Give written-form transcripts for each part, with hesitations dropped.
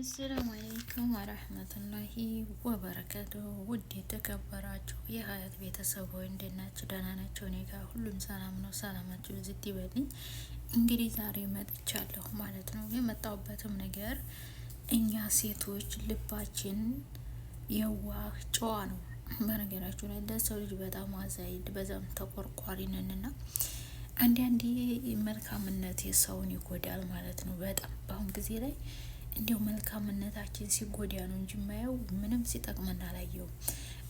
አሰላሙ አለይኩም ወረህመቱላሂ ወበረካቱ። ውድ የተከበራችሁ የሀያት ቤተሰቦች እንዴት ናችሁ? ደህና ናቸው። እኔ ጋር ሁሉም ሰላም ነው። ሰላማችሁ ብዝት ይበልኝ። እንግዲህ ዛሬ መጥቻለሁ ማለት ነው። የመጣሁበትም ነገር እኛ ሴቶች ልባችን የዋህ ጨዋ ነው። በነገራችሁ ላይ ለሰው ልጅ በጣም አዛኝ በዛም ተቆርቋሪ ነንና አንዳንዴ መልካምነት የሰውን ይጎዳል ማለት ነው። በጣም በአሁን ጊዜ ላይ እንዲሁ መልካምነታችን ሲጎዳ ነው እንጂ የማየው ምንም ሲጠቅመን አላየውም።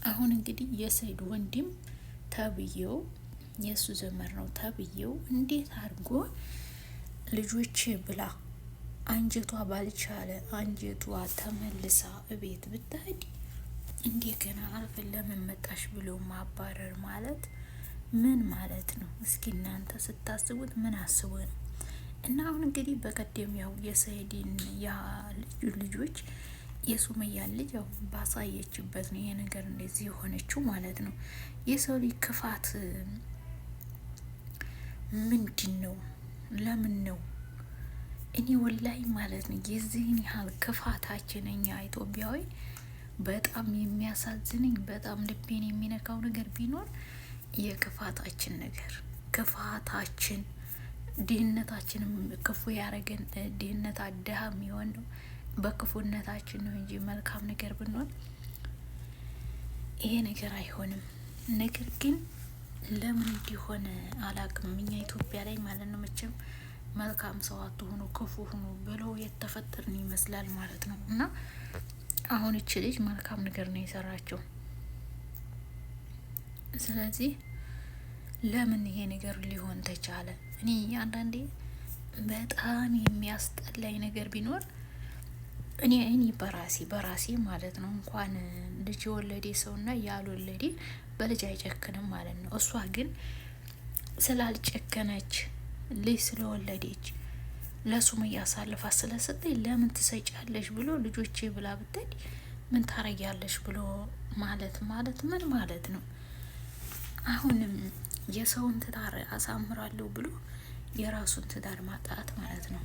አሁን እንግዲህ የሰይድ ወንድም ተብዬው የእሱ ዘመር ነው ተብዬው እንዴት አድርጎ ልጆች ብላ አንጀቷ ባልቻለ አንጀቷ ተመልሳ እቤት ብትሄድ እንደገና አልፈን ለምን መጣሽ ብሎ ማባረር ማለት ምን ማለት ነው? እስኪ እናንተ ስታስቡት ምን አስቦ ነው? እና አሁን እንግዲህ በቀደም ያው የሰኢድን ያ ልጆች የሱመያን ልጅ ያው ባሳየችበት ነው ይሄ ነገር እንደዚህ የሆነችው ማለት ነው። የሰው ልጅ ክፋት ምንድን ነው? ለምን ነው? እኔ ወላይ ማለት ነው የዚህን ያህል ክፋታችን እኛ ኢትዮጵያዊ በጣም የሚያሳዝንኝ በጣም ልቤን የሚነካው ነገር ቢኖር የክፋታችን ነገር ክፋታችን ድህነታችንም ክፉ ያደረገን ድህነት ድሀ የሚሆን ነው በክፉነታችን ነው እንጂ መልካም ነገር ብንሆን ይሄ ነገር አይሆንም። ነገር ግን ለምን እንዲሆነ አላቅም። እኛ ኢትዮጵያ ላይ ማለት ነው መቼም መልካም ሰው አትሆኑ ክፉ ሁኑ ብሎ የተፈጠርን ይመስላል ማለት ነው። እና አሁን እች ልጅ መልካም ነገር ነው የሰራቸው። ስለዚህ ለምን ይሄ ነገር ሊሆን ተቻለ? እኔ አንዳንዴ በጣም የሚያስጠላኝ ነገር ቢኖር እኔ በራሴ ማለት ነው እንኳን ልጅ የወለዴ ሰውና ያልወለዴ በልጅ አይጨክንም ማለት ነው። እሷ ግን ስላልጨከነች ልጅ ስለወለደች ለሱመያ አሳልፋ ስለሰጠኝ ለምን ትሰጫለሽ ብሎ ልጆቼ ብላ ብትሄድ ምን ታረጊያለሽ ብሎ ማለት ምን ማለት ነው? አሁንም የሰውን ትዳር አሳምራለሁ ብሎ የራሱን ትዳር ማጣት ማለት ነው።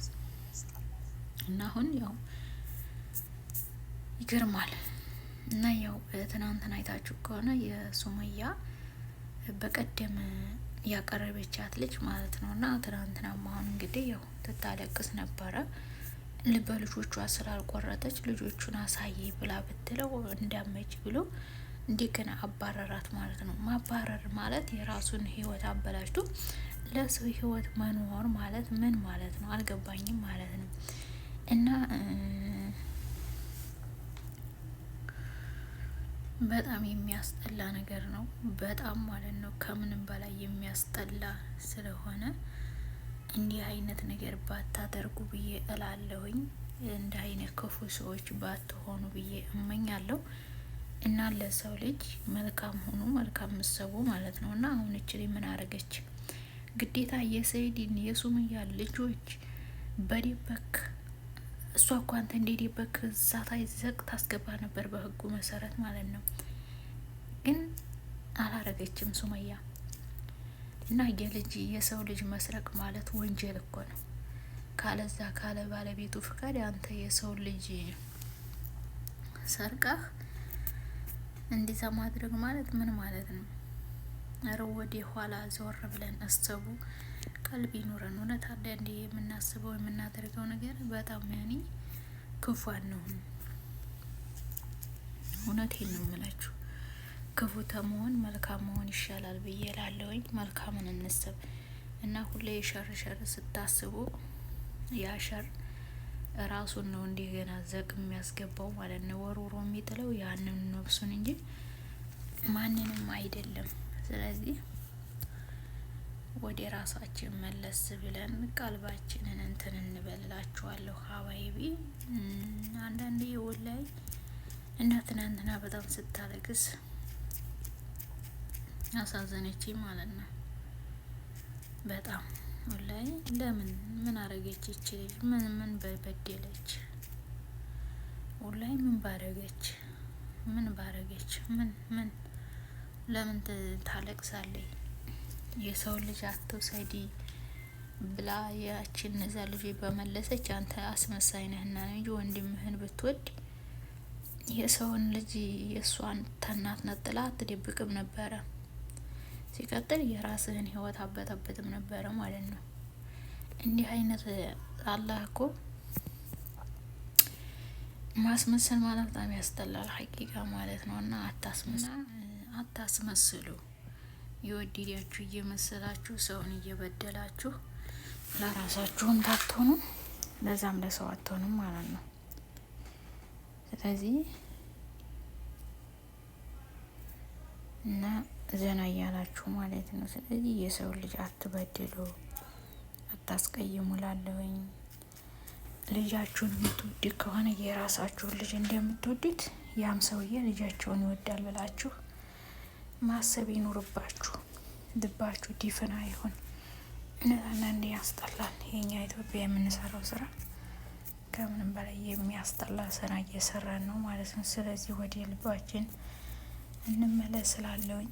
እና አሁን ያው ይገርማል። እና ያው ትናንትና አይታችሁ ከሆነ የሱመያ በቀደም ያቀረበቻት ልጅ ማለት ነው። እና ትናንትና አሁን እንግዲህ ያው ትታለቅስ ነበረ በልጆቿ ስላልቆረጠች ልጆቹን አሳይ ብላ ብትለው እንዳመጭ ብሎ እንደገና አባረራት ማለት ነው። ማባረር ማለት የራሱን ህይወት አበላሽቶ ለሰው ህይወት መኖር ማለት ምን ማለት ነው? አልገባኝም ማለት ነው። እና በጣም የሚያስጠላ ነገር ነው። በጣም ማለት ነው ከምንም በላይ የሚያስጠላ ስለሆነ እንዲህ አይነት ነገር ባታደርጉ ብዬ እላለሁኝ። እንዲህ አይነት ክፉ ሰዎች ባትሆኑ ብዬ እመኛለሁ። እና ለሰው ልጅ መልካም ሆኑ መልካም ምሰቡ ማለት ነው። እና አሁን እችል ምን አረገች? ግዴታ የሰይድን የሱመያ ልጆች በደበክ እሷ እኮ አንተ እንደ እዛ ታይዘቅ ታስገባ ነበር በህጉ መሰረት ማለት ነው። ግን አላረገችም ሱመያ። እና የልጅ የሰው ልጅ መስረቅ ማለት ወንጀል እኮ ነው። ካለዛ ካለ ባለቤቱ ፍቃድ አንተ የሰው ልጅ ሰርቀህ እንደዛ ማድረግ ማለት ምን ማለት ነው? ኧረ ወደ ኋላ ዞር ብለን አሰቡ። ቀልብ ይኑረን። እውነት አንዳንዴ የምናስበው የምናደርገው ነገር በጣም ያኔ ክፉ አንሁን። እውነቴን ነው የምላችሁ። ክፉ ተመሆን መልካም መሆን ይሻላል ብዬ እላለሁኝ። መልካምን እንስብ እና ሁሌ ሸር ሸር ስታስቡ ያ ሸር ራሱን ነው እንደገና ዘቅ የሚያስገባው ማለት ነው። ወርውሮ የሚጥለው ያንን ነፍሱን እንጂ ማንንም አይደለም። ስለዚህ ወደ ራሳችን መለስ ብለን ቀልባችንን እንትን እንበልላችኋለሁ። ሀባይቢ አንዳንዴ ወላይ እና ትናንትና በጣም ስታለቅስ አሳዘነች ማለት ነው በጣም ወላሂ ለምን ምን አረገች ይቺ ልጅ? ምን ምን በበደለች? ወላሂ ምን ባረገች? ምን ባረገች? ምን ምን ለምን ታለቅሳለች? የሰው ልጅ አትውሰዲ፣ ብላ ያችን እነዛ ልጅ በመለሰች አንተ አስመሳይ ነህና ነው እንጂ ወንድምህን ብትወድ የሰውን ልጅ የእሷን ተናት ነጥላ አትደብቅም ነበረ። ሲቀጥል የራስህን ህይወት አበጠበጥም ነበረ ማለት ነው። እንዲህ አይነት አላህ እኮ ማስመሰል ማለት በጣም ያስጠላል፣ ሀቂቃ ማለት ነው። እና አታስመስሉ። የወደዳችሁ እየመሰላችሁ ሰውን እየበደላችሁ ለራሳችሁም ታትሆኑ ለዛም ለሰው አትሆኑም ማለት ነው። ስለዚህ እና ዘና እያላችሁ ማለት ነው። ስለዚህ የሰው ልጅ አትበድሉ፣ አታስቀይሙ ላለሁኝ ልጃችሁን የምትወድ ከሆነ የራሳችሁን ልጅ እንደምትወዱት ያም ሰውዬ ልጃቸውን ይወዳል ብላችሁ ማሰብ ይኑርባችሁ። ልባችሁ ዲፍና ይሁን። እውነት አንዳንዴ ያስጠላል። የኛ ኢትዮጵያ የምንሰራው ስራ ከምንም በላይ የሚያስጠላ ስራ እየሰራን ነው ማለት ነው። ስለዚህ ወደ ልባችን እንመለስ እላለሁኝ።